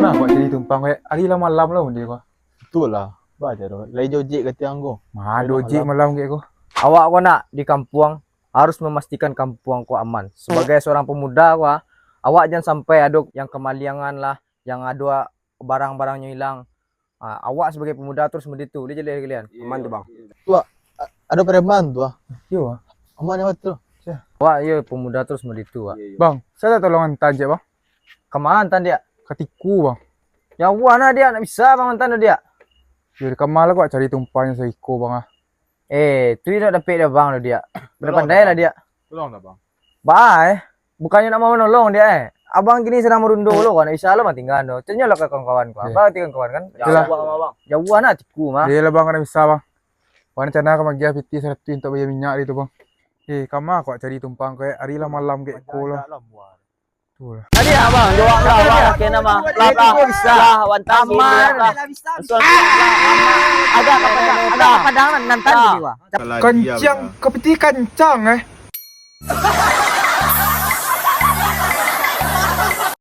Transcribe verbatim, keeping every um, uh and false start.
Nah, awak cari tumpang, kayak hari lah malam lah, dia kok. Itulah. Baca tu. Lai jojek kata anggo. Mah, jojek malam kayak kok. Awak kok nak di kampuang, harus memastikan kampuang kok aman. Sebagai seorang pemuda kok, ah, awak jangan sampai ado yang kemaliangan lah, yang ado, ah, barang-barangnyo hilang. Ah, awak sebagai pemuda terus mode tu, dia jelas kalian. Aman tu, Bang. Tu, ah, a-, ado preman tu, ah. Yo, ah. Aman nyo tu. Awak yo pemuda terus mode tu, ah. Bang, saya tak tolong antan je, Bang. Kemana antan dia? Ka Tiku, Bang. Jauah nah dia, nak bisa Bang antan dia. Yo, di kamar lah kok cari tumpangnya seiko, Bang, ah. Eh, tu dia nak dapik dia, Bang, dia. Pandai lah dia. Tolong dah, Bang. Bah, eh. Bukannya nak mau nolong dia, eh. Abang kini sedang merundung lo, nak bisa lo mah tinggal tu. Tanyo lah ka kawan-kawan ko. Abang tinggal kawan kan? Jauah, Bang. Jauah nah Tiku mah. Iyolah, Bang, kada bisa, Bang. Bang, rencana ka magiah piti saratuih untuak bayar minyak di tu, Bang. Eh, kama kok cari tumpang kayak hari lah malam kayak ko lah. Tu lah. Tadi abang jawab lah, abang kena mah. Lah, lah, lah, wantah aman. Agak ka padang, agak ka padang nan tadi, wah. Kancang, kapiti kancang, eh.